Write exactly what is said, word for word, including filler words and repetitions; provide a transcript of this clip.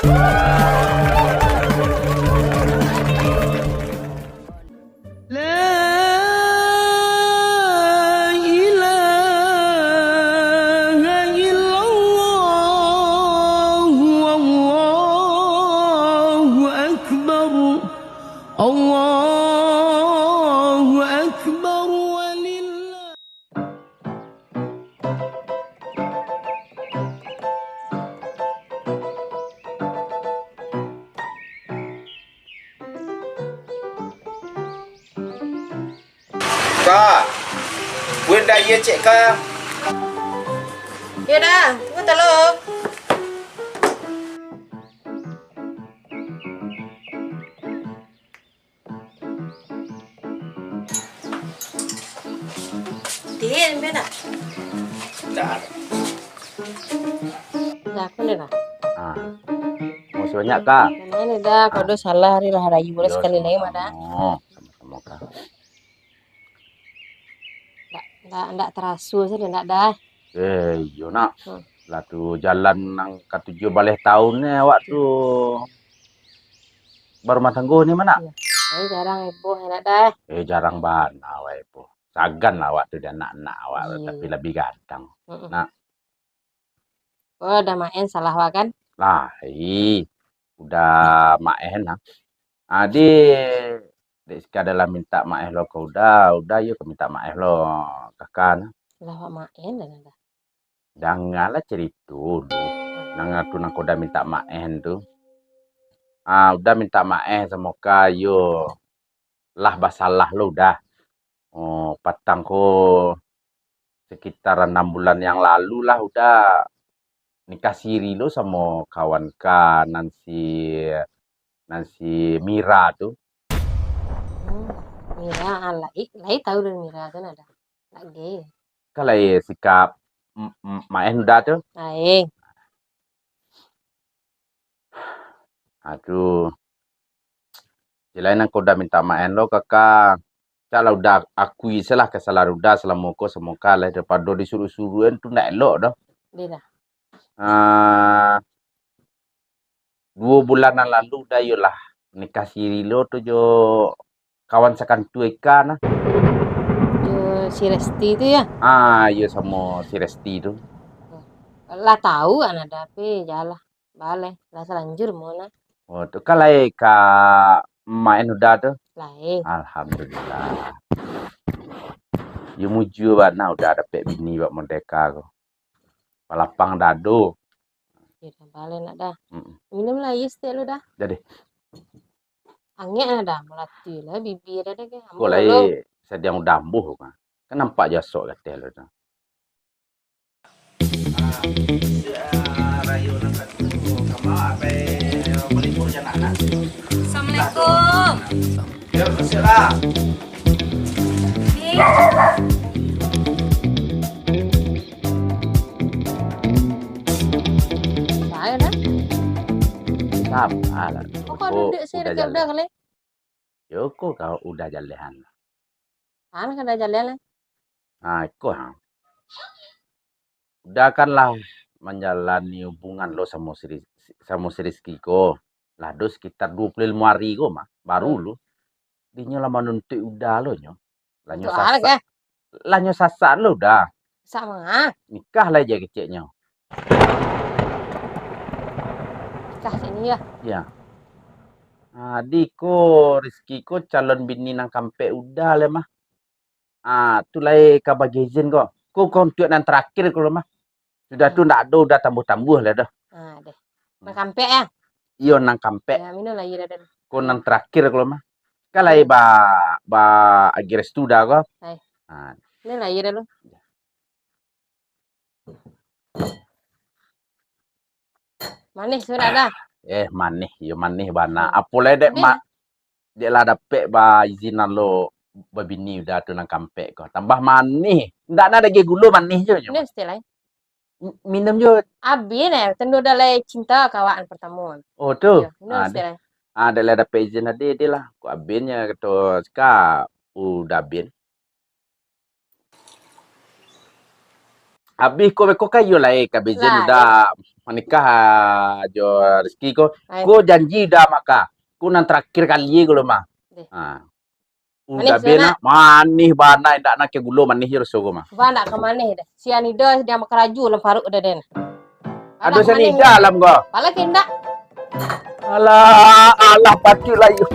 La ilaha illallah, wallahu akbar. Allahu akbar, walillah. Ka, kue ndak iyo cek ka? Iyo dah, tunggu tolong. Din, bena. Dah. Dah, aku ni lah. Ah. Mau sebanyak, Kak? Mana ni dah, kau dah salah hari lah, rayu boleh. Yo, sekali lagi, sama-sama. Mada. Sama-sama, Kak. Ndak, ndak, ndak taraso sajo, ndak dah. Eh, iyo, Nak. Hmm. Lah tu jalan nan katujuah baleh taun ni awak tu barumah tanggo ni, Mak, Nak? Iyo. Ai, jarang heboh, ndak dah. Eh, jarang bana awak heboh. Sagan lah awak tu di anak-anak awak, iyo, tapi iyo, labiah gadang. Mm-mm. Nak. Oh, dah maen salah awak kan? Lah, ih. Udah maen lah. Adi, dek sekadar lah minta maeh lo ka Uda, Uda yo ka minta maeh lo ka Kaka nah. Lah awak maen dah, dah. Dangalah carito dulu. Nan tu nan ka Uda minta maeh tu. Ah, Uda minta maeh samo Kaka yo lah basalah lo Uda. Oh, patang ko sekitar anam bulan yang lalu lah Uda nikah siri lo samo kawan Kaka nan si, nan si Mira tu. Hmm, Mira, ah, lai, lai tahu dari Mira tu ndak dah. Lagi. Kan lai sikap m-, m-, maen Uda tu. Lain. Aduh. Jelain nan ka Uda minta maen lo, Kaka. Cak lah Uda akui salah kasalahan Uda salamo ko samo Kaka lah, daripado disuruah-suruahan tu ndak elok doh. Di lah. Ah, duo bulan nan lalu Uda yo lah nikah siri lo tu jo kawan sakantua Kaka nah. Jo si Resti tu yo? Ah, iyo samo si Resti tu. Lah tahu kan Uda, tapi jalah. Baleh, lah salanjur mo nah. Oh, tu kan lai ka maen Uda tu? Lai. Alhamdulillah. Yo mujua bana Uda dapek bini bak model Kaka ko. Palapang dado. Yo, dah baleh nak dah. Mm-mm. Minum lah aia saketek lo dah. Jadi. Angek nak dah, malati lah bibia dah, dah, kan. Ko lai sadiang Uda ambuh kan. Kan nampak jo asok gateh lo tu. Assalamualaikum. Ni. Salah dah. Salah. Kok kau duduk sini dekat udah kali? Yo, ko kau udah jalehan. Kan kada jaleh lah. Nah, iko ha. Uda kan lah manjalani hubungan lo samo si Ris-, samo si Rizky ko. Lah do sekitar duo puluah limo ari ko mah, baru lo. Dinyo lah manuntuik Uda lo nyo. Lah nyo sasak. Lah nyo sasak lo Uda. Sasak manga? Nikah lah jo keceknyo. Nikah sini yo? Iyo. Ah, di ko Rizky ko calon bini nan kampek Uda lai mah. Ah, tu lai ka bagi izin ko. Ko, ko untuak nan terakhir ko lo mah. Sudah tu ndak ado Uda tambuah-tambuah lai doh. Ah, deh. Nan kampek yo? Iyo, nan kampek. Yo, minum lah aia dah. Ko nan terakhir ko lo mah. Kan lai ba, ba agiah restu Uda ko. Lai. Ah. Minum lah aia dah lo. Manih sudah dah. Eh, manih, yo manih bana. Hmm. Apo lai dek ma-, dek lah dapek ba izinan lo babini Uda tu nan kampek ko. Tambah manih. Ndak na dagiah gulo, manih jo nyo. Minum siti lai. M-, minum jo. Abih neh, tando Uda lai cinta ka awak nan partamo. Oh, tu. Yo, minum siti lai. Ah, dek lah dapek izin tadi, dek lah. Ko abih nyo kato sika Uda abih. Abih ko beko ka iyo lai, ka Bejen Lah, udah manikah, ah, jo Rizky ko. Ai. Ko janji udah maka. Ko nan terakhir kali ko lo mah. Deh. Ha. Manih Udah tu, be nak. nak, manih bana, indak nak ke gulo, manih je raso ko mah. Ba nak ka manih deh. Sianida dia makan raju lam paruik dah den. Ado Alah, manih. sianida lam ko. Pala ke indak? Alah, alah, patuik lah iyo.